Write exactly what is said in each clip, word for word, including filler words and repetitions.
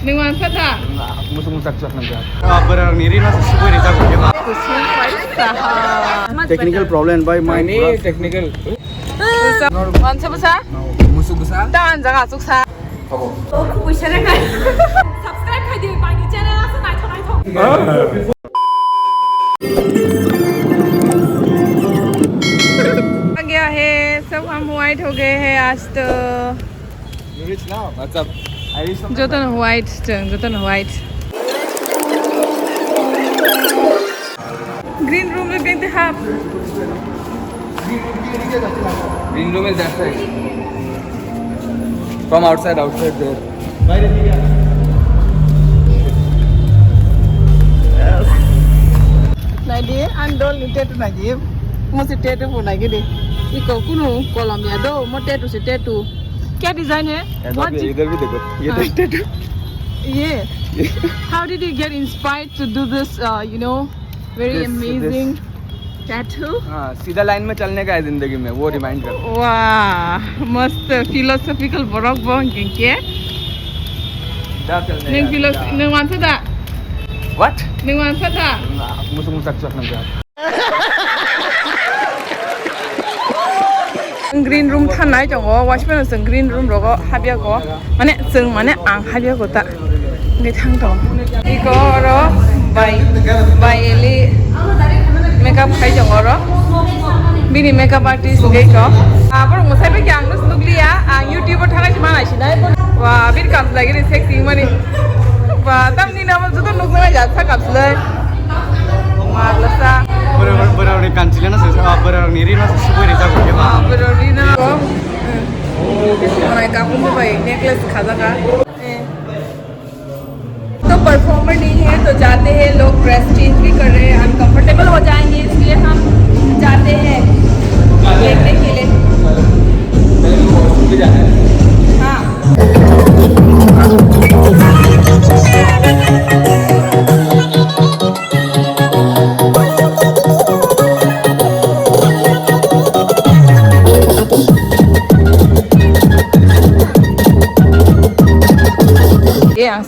Nwng wansa da? Musuk musak chwk nang kha. Bwrwrokni rino se subui rijak bo khe ba. Kusung bai saha. Technical problem by my Ani technical. Wansa bwsa? Musuk bwsa? Dan jaga asuk sa. Oku bwsa re kai. Subscribe khai di, bai ni channel asa naithok naithok. आ गया है, सब हम white हो गए हैं आज तो। You reach now? What's up? I reach something. Joto no white, chwng, joto no white. Green room le bengte hap. Green room is that side. From outside, outside there. Naidi, ang dol ni tattoo naidi. Mo se tattoo bo naidi. Iko kunu kolom ya do, mo tattoo se tattoo. Kya design hai? What? Idhar bhi dekho. Ye dekh tattoo. Ye. How did you get inspired to do this, uh, you know, very amazing tattoo? हाँ, सीधा लाइन में चलने का है जिंदगी में, वो रिमाइंड कर। Wah, मस्त philosophical borok bo hwnkhe khe. सीधा चलने का है, सीधा। Nwng philosophy, nwng wansa da? What? Nwng wansa da? Musuk musak chwk nang kha. Green room thanai tongo, watchman chwng green room rogo habya go, mane chwng mane ang habya go ta. Ngi thang tongo. Iko oro bai, bai eli makeup khai tongo oro. Bini makeup artist ngi ko. Aborok mwsai bai ang nus nukliya, ang YouTube o thangai si manai sinai. Wa, bir kam lagi ni sexy mani. Wa, tamni namo joto nuknai ja sa kam slai. Marlasa. Bwrwrok, bwrwrokni kanchilano se, ah, bwrwrokni rino se subui rijak bo khe ba. Ah, bwrwrokni rino. Manai kakumo bai necklace khajaka. Eh. तो परफॉर्मर नहीं है तो जाते हैं, लोग dress change भी कर रहे हैं, अनकंफर्टेबल हो जाएंगे, इसलिए हम जाते हैं देखने के लिए। हाँ।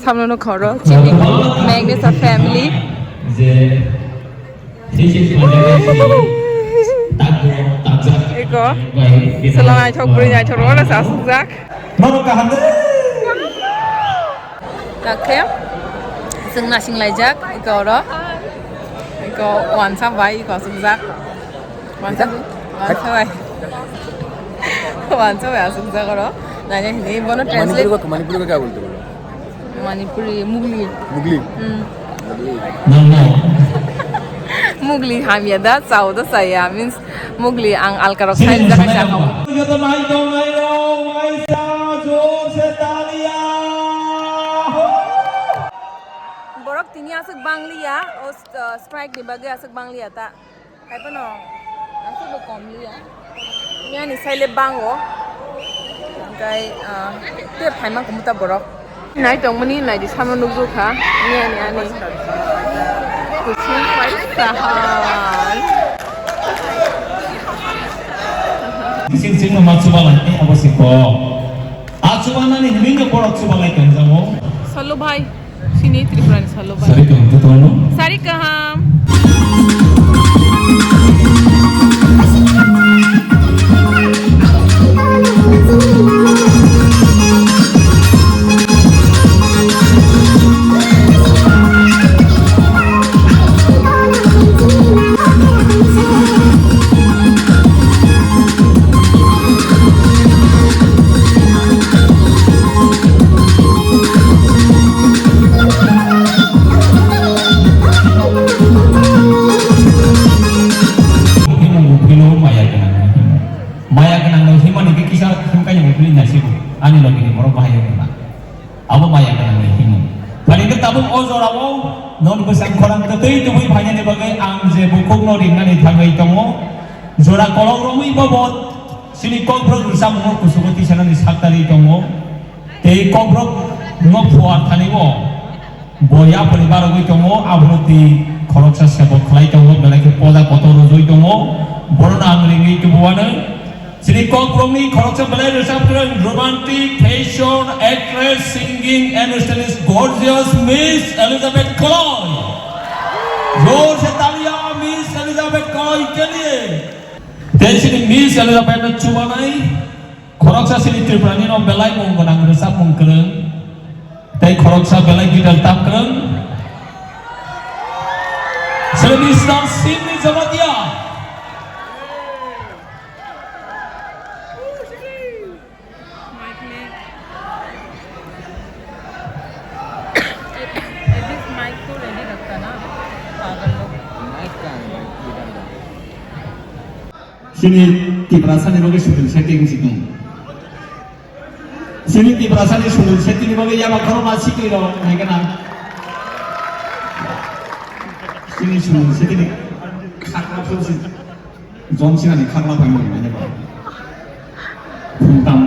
Samno no khoro chini Magnus family. Eko sela naithok bwrwi naithok oro sa sukjak. Takhe chwng nasing laijak eko oro. Eko wansa bai eko sukjak. Wansa, wansa bai. Wansa bai aswk jaga ro. Nanya hini bono translate. Manipuri ko, Manipuri ko kya bolte ho? Manipuri, Mugli. Mugli? Hmm. Mugli. No, no. Mugli hamya da, chao da saya, means Mugli ang alka rok sai jaga sa. Yo to mai dong, mai dong, mai sa, jor se taliya. Borok tini aswk bangliya, o, uh, strike ni bagwi aswk bangliya ta. Haiphano, aswkbo kom liya. Miyani saile bango. Hwnkhe, ah, tei phaima kumuta borok. Nai tongmani naidi samo nukjukha. Miyani ani. Kuching pai sahal. Bising sing no ma chuba lai, eh, abo si ko. A chuba nani hwnwi no borok chuba lai tongjago. Salo bhai. Sini Tripura ni salo ba. Sari kaham to tono? Sari kaham. Maya gwnang no himani khe kisa himkha ni bwkhwini naisigo ani logi ni borok bahai wngkha. Abo maya gwnang ni himung. Phani khe tabuk o jorao non bwsang khorang kwtwi tubui phainani bagwi ang je bukhukno ringnani thangwi tongo. Jora kolok romwi bobo chini kokborok rwchapmung kusugo tisanani saktari tongo. Tei kokborok no phuar thani o bo yapri barogwi tongo, abono twi khoroksa sebok khlai tongo, belai khe poda kotor rwjoi tongo. Borokno ang ringwi tubuanw. Chini Kokborokni khoroksa belai rwchap kwrwng, romantic, fashion, actress, singing and stylist, gorgeous Miss Elizabeth Koloi. जोर से तालियां Miss Elizabeth Koloi के लिए. Tei chini Miss Elizabeth no chubanai khoroksa chini Tripura ni no belai mung gwnang rwchapmung kwrwng. Tei khoroksa belai guitar tam kwrwng. Sir Mister Simi Jamatia. Mike ले। Edit, mike को ready रखता ना, पागल लोग। माइक कहाँ है भाई? इधर ला। Chini Tiprasani bagwi Sunil Shetty wngsi tongo. Chini Tiprasani Sunil Shetty ni bagwi yaba khorokma sikli rok nai gana. Chini Sunil Shetty ni khakra phunsi. John Cena ni khakla pai mani manya ba. Phung tam.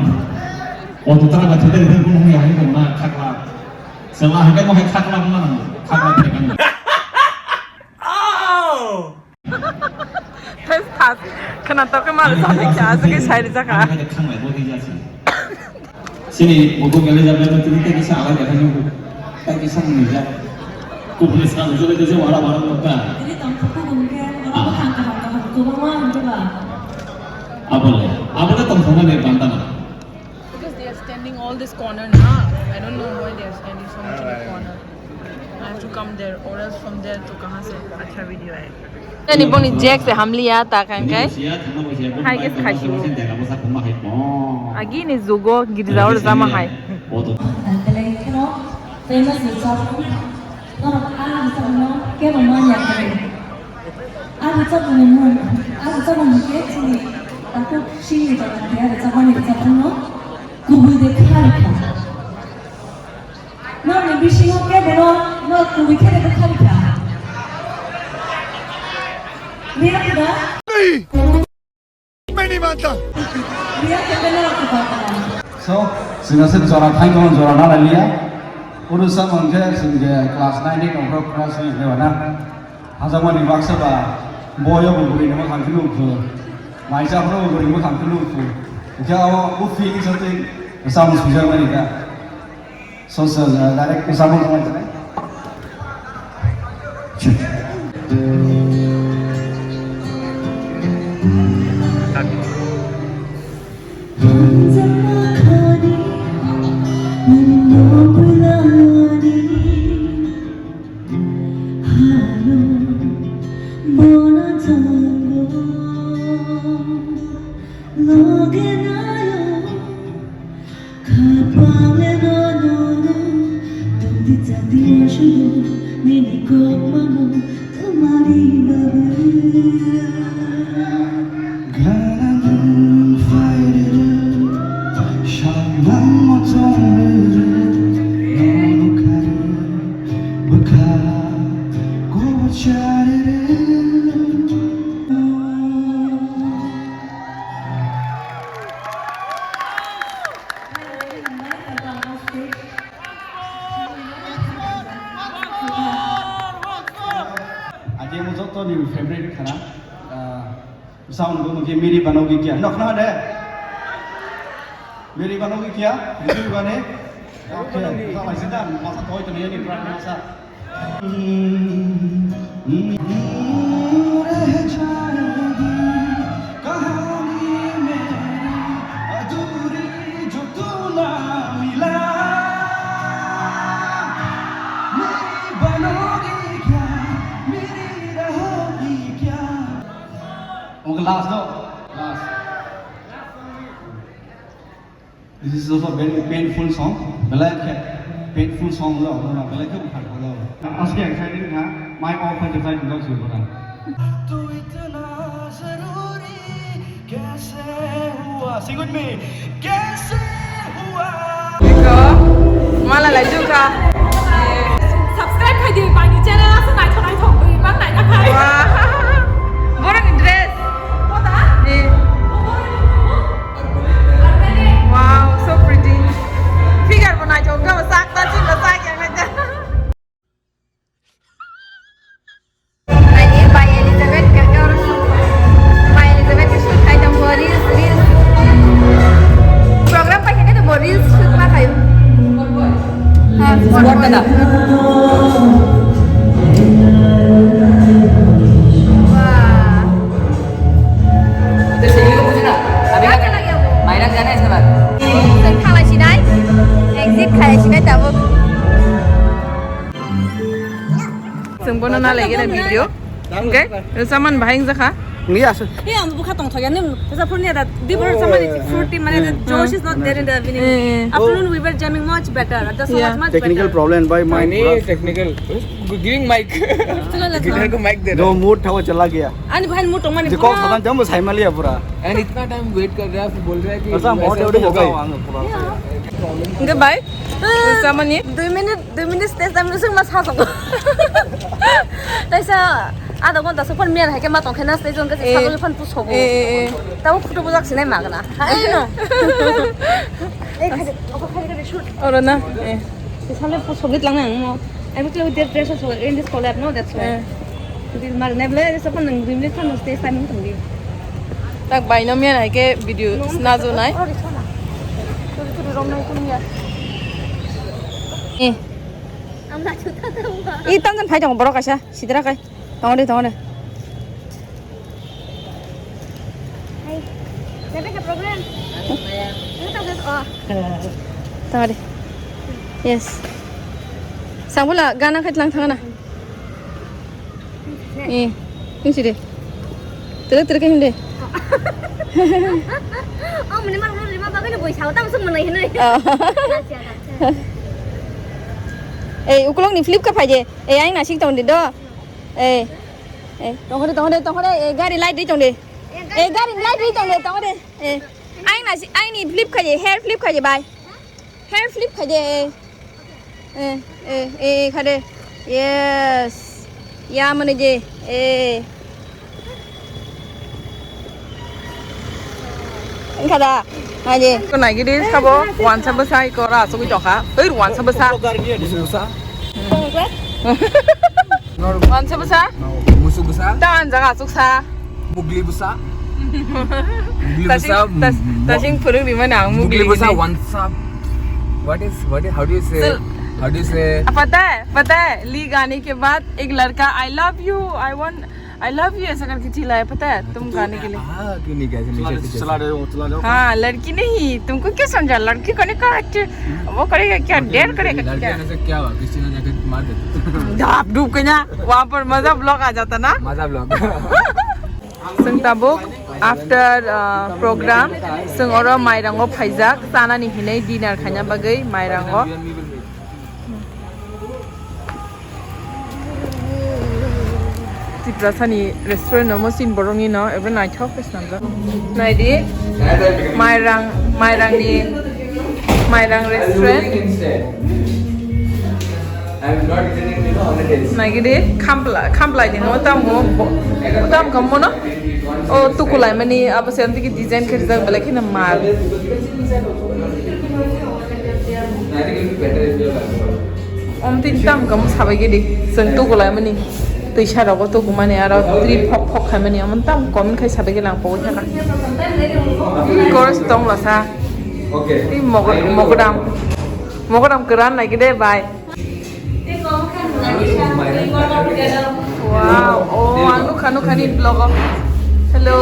O to tara ba thudari thudari phung ya hai ma khakla. Sela hai mo hai khakla ma nang. Khakla thai kan. Ow! Thes thas. Khna to ke mal sa ke asa ke sai ri jaka. Hai khang lai bo di jasi. Chini buku gele jabe no tini tei kisa alai khe nung tei kisa nung ja. Kubuni sal jole de wara wara lokta. Jadi tong kuku gumke, orang bukan kaham kaham kuku mah, coba. Abole, abole tong thona ne bantana. Because they are standing all this corner na. I don't know why they are standing so much in the corner. I have to come there, or else from there to kahan se acha video aayega. Ani boni Jack se hamliya ta khan kai. Hai ke khai su. Agi ni jugo girja or jama hai. Belai kheno famous ni chap. Norok a ni chap no kebo manya khe. A ni chap ni mung, a ni chap ni ke chini. Taku sini chap ni a ni chap ni chap no kubui de khari kha. Nokni bisingo kebono nok kubui khe rwkha rwkha. Riya khe da? Many manta. Riya khe da norok khe da? So, chwngno se jora thang tongma jora na liya. Uru sa mangkhe chwng je class nine ni tongphro class ni lewa na. Hajakmani baksa ba boyo bo bwrwi ni mwkhang khe nukphu. Maisa phano bo bwrwi ni mwkhang khe nukphu. Hwnkhe abo buphini satwi samung swijakmani da. So, so, uh, direct example khlai jani. Khapang le no no no, tongdi chandi washugo, nini kok mamo, tamari babu. Ganang fire, shabang motong, no no kare, baka, ko chare. Ati mo joto ni favorite khana, ah, sound bo mungkin Meri Banogi Kya. Nok na de? Meri Banogi Kya? Meri Bane? Okay. Sa lai sedan, masa toy to ni ni brand masa. Okay, last no? Last. This is also a very painful song. Belai khe painful song lo, no, belai khe bukhar ko lo. Aske excited na, mic off hai jai dong sui bana. तू इतना जरूरी कैसे हुआ? Sing with me. कैसे हुआ? Iko, mala lai jukha. Subscribe khai di, bani channel asa naithok naithok bwi bang naina khai. Wah. Borok ni dress. Koda? Eh. Wow, so pretty. Figure bo naithok khe, sak ta chin ba sak ya ngai ta. Naidi, bai Elizabeth khe, khe oro shoot. Bai Elizabeth khe shoot khai tong bo, reels, reels. Wow. तो सही को पूछना, अभी क्या करना? मायरा जाना है इसके बाद। Exit खाला सिनाई, exit खाला सिनाई तब। Sengbono na lagi na video. Okay, saman bahing jakha. Iya, sir. Iya, ang bukha tong thaya nim. Sa phurni ada di bor saman fruity mane the josh is not there in the beginning. Eh, eh. Afternoon we were jamming much better. That's so much, much better. Technical problem by my. Technical. Giving mic. Guitar ko mic de. जो मूड था वो चला गया. Ani bhai mood tong mani. देखो खतम जम साइमलिया पूरा. And इतना टाइम वेट कर रहा है, बोल रहा है कि ऐसा मोटे मोटे होगा. Enke bai, samani. Dui minute, dui minute stage time nusung mas hasong. Taisa, ada gonta super mian hai ke matong kena stage on kasi. Eh. Sagol fan pusogo. Eh, eh, eh. Tamo photo bujak sinai magna. Hai no. Eh, khadi, obo khadi khadi shoot. Oro na. Eh. Sale pusogi lang nang mo. I will play with their dress also in this collab, no? That's why. Eh. Dil mar ne ble sa pan nang dui minute kan stage time tong di. Tak bai no mian hai ke video snajo nai. Eh. Ang na chuta ta ba. I tang kan phai tong borok kaisa sidra kai. Tong de, tong de. Hai. Siapa ke program? Ini tak ada. Oh. Tong de. Yes. Sambula gana khait lang thangana. Eh, ini sih deh. Terus terus kayak ini deh. Oh, minimal lu lima bagai boy sao tam sung menai ini. Oh. Gracias, gracias. Eh, ukulok ni flip ka phaje. Eh, aing nasik tong di do. Eh. Eh, tong de, tong de, tong de. Eh, gari light di tong de. Eh, gari light di tong de, tong de. Eh. Aing nasik, aing ni flip khaje, hair flip khaje bai. Hair flip khaje. Eh, eh, eh, khade. Yes. Ya mane je. Eh. Engkha da. Haje. Ko nai gidi sabo, wansa bwsa ko ra asugwi tokha. Oi, wansa bwsa. Musu bwsa. Wansa bwsa. Musu bwsa. Ta anjaga asuk sa. Mugli bwsa. Mugli bwsa. Tasing, tas-, tasing phwrwng rimani ang mugli bwsa, wansa. What is, what is, how do you say? How do you say? Pata hai, pata hai, ली गाने के बाद एक लड़का I love you, I want, I love you ऐसा करके चिल्लाया, पता है? तुम गाने के लिए. हाँ, क्यों नहीं गाया? चला दे, चला दे. हाँ, लड़की नहीं, तुमको क्या समझा? लड़की करने का, वो करेगा क्या? डेयर करेगा क्या? लड़की होने से क्या हुआ? किसी ने जाके मार देता. Dap dup kanya, वहाँ पर मजा vlog आ जाता ना? मजा vlog. Chwng tabuk after, uh, program, chwng oro Mairango phaijak, chanani hinwi dinner khaina bagwi Mairango. Tiprasani restaurant no, mosin borokni no, ebo naithok khe swnamjak. Naidi, Mairang, Mairangni, Mairang restaurant. Naigidi, khampla-, khamplai di no, tamo, tam kamo no? O, tukulaimani, abo se amtiki design khe rijak, belai kheno mal. Om tin tam kamo sabai gidi, chwng tukulaimani, twisa rogo tukumani, aro trip phok phok khaimani, omo tam comment khai sabai gidi, ang pogwi thaka. Chorus tong lasa. Okay. Tei mogo-, mogodam. Mogodam kwran naigide bai. Wow, oh, ang nukha, nukha nini vlog o. Hello.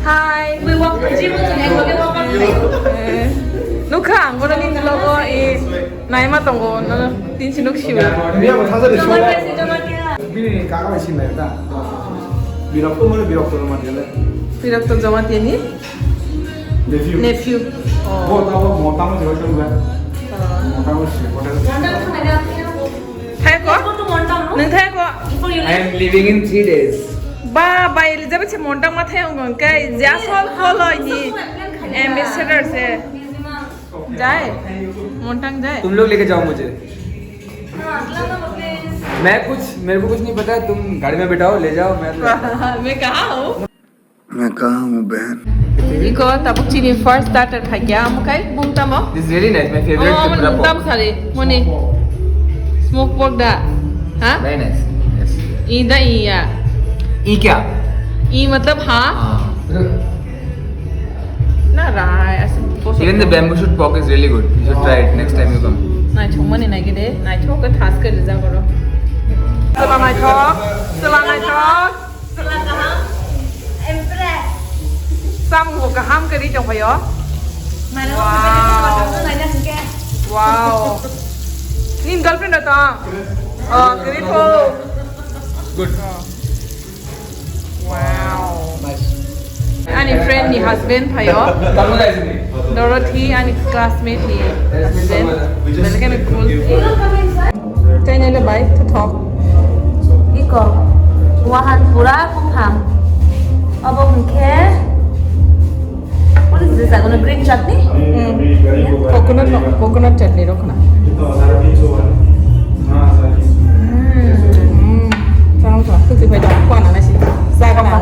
Hi. Eh, nukha, ang bono nini vlog o, eh, naima tongo, no, tin si nuk siyo. Bini kaka bai sinlai ta. Birokto mane birokto no mane le. Birokto Jamatia ni? Nephew. Nephew. Oh. Bo tabo motamo jeba tong ba. Oh. Motamo se hotel. Thai ko? Nung thai ko? I am leaving in three days. Ba, ba Elizabeth se montang ma thai ong kai. Ja sol follow ni. Ambassador se. Jai. Montang jai. तुम लोग लेके जाओ मुझे। मैं कुछ, मेरे को कुछ नहीं पता है, तुम गाड़ी में बैठाओ, ले जाओ, मैं तो मैं कहाँ हूँ? मैं कहाँ हूँ बहन? Iko tabuk chini first starter khaikya, amo kai bung tamo? This is really nice, my favorite. Oh, amo tripura pork. Tam sari, moni smoke pork da, ha? Very nice. Yes. I da iya. I kya? I matlab ha? हाँ। Na rai, aise. Even the bamboo shoot pork is really good. You should try it next time you come. Naithokmani naikhe de, naithok khe thaskhe rijak oro. Chwla naithok, chwla naithok. Chwla kaham. Impress. Samung bo kaham khe ri tongphaio. Mane Wow. Naina hwnkhe. Wow. Nini girlfriend rok tong? Oh, kwrwi kho. Good. Wow. Ani friend ni husband phaio. Dorothy ani classmate ni husband. Belai kheno cool. Chai nai le bai, to thok. Iko. Wahan pura kumphang. Obo hwnkhe What is this? I don't know. Green chutney? Hmm. Coconut no, coconut chutney rok na. Hmm. Hmm. Chang chang, tu tu pai da, kuana na si. Sa ka na.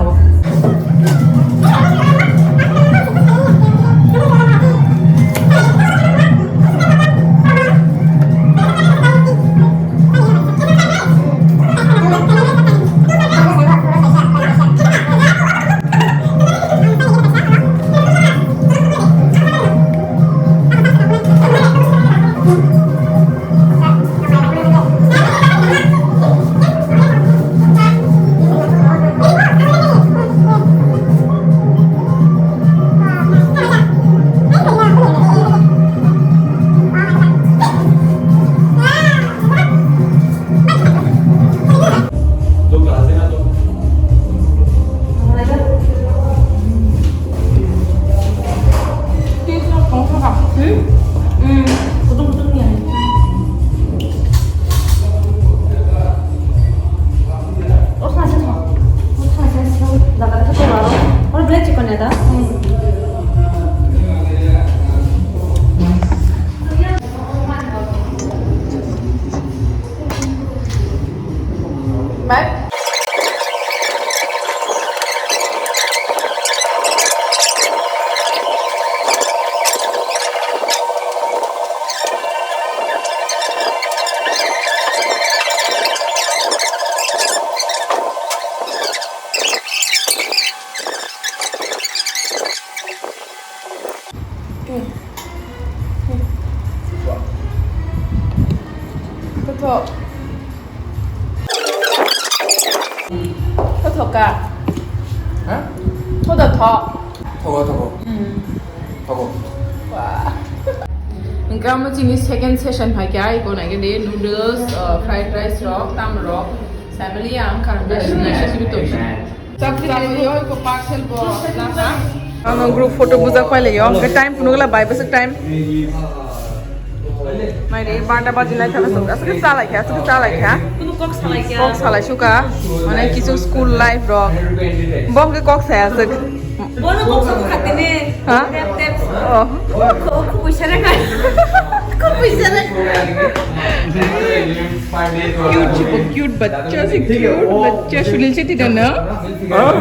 Bye. Kothok. Kothok ka? Ha? Kothok thok. Thogo, thogo. Hmm. Thogo. Wah. Hingke amo chini second session hai khe ai ko nai khe de noodles, uh, fried rice rok, tam rok. Family ang kar bes nai se sibi to. Chak chak yo ko parcel bo na ha. Ano group photo bujak pai le yo. Hingke time phunuk la bai bwswk time. Nai re, barta baji lai thang aswk, aswk khe cha lai kha, aswk khe cha lai kha. Kunu kok salai kha. Kok salai suka, mane kichu school life rok. Bo hwnkhe kok saya aswk. Bono kok sa khati ne. Ha? Tep, tep. Oh. Kok, kok, kok puisa rek hai. Kok puisa rek. Cute se bo, cute bachcha se, cute bachcha, Sunil Shetty da na? Ah.